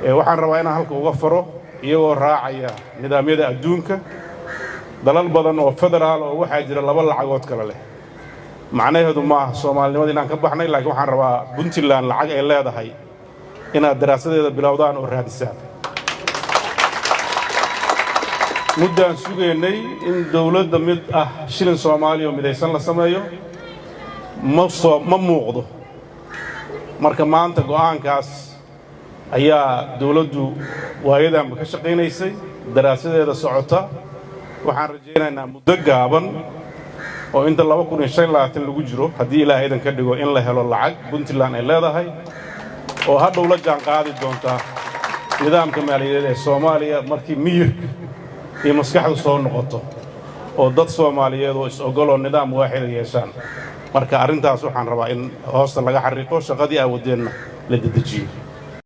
Waxaan rabaa inaan halka uga faro, iyagoo raacaya nidaamyada adduunka, dalal badan oo federaal oo waxaa jira laba lacagood kale leh. Macnaheedu maaha Soomaalinimada inaan ka baxnay, laakiin waxaan rabaa Puntland lacag ay leedahay inaad daraasadeeda bilowdaan oo raadisaan. Muddaan sugaynay in dawladda mid ah shilin Soomaaliya oo midaysan la sameeyo, ma soo ma muuqdo. Marka maanta go'aankaas ayaa dawladdu waayadanba ka shaqaynaysay, daraasadeeda socota. Waxaan rajaynaynaa muddo gaaban oo inta 2025 lagu jiro, haddii Ilaahay idan ka dhigo, in la helo lacag Puntland ay leedahay oo hadhow la jaan qaadi doonta nidaamka maaliyadeed ee Soomaaliya, markii miyirka iyo maskaxdu soo noqoto oo dad Soomaaliyeed oo is-ogoloo nidaam waaxida yeeshaan. Marka arrintaas waxaan rabaa in hoosta laga xariiqo, shaqadii aawadeenna la dedejiyo.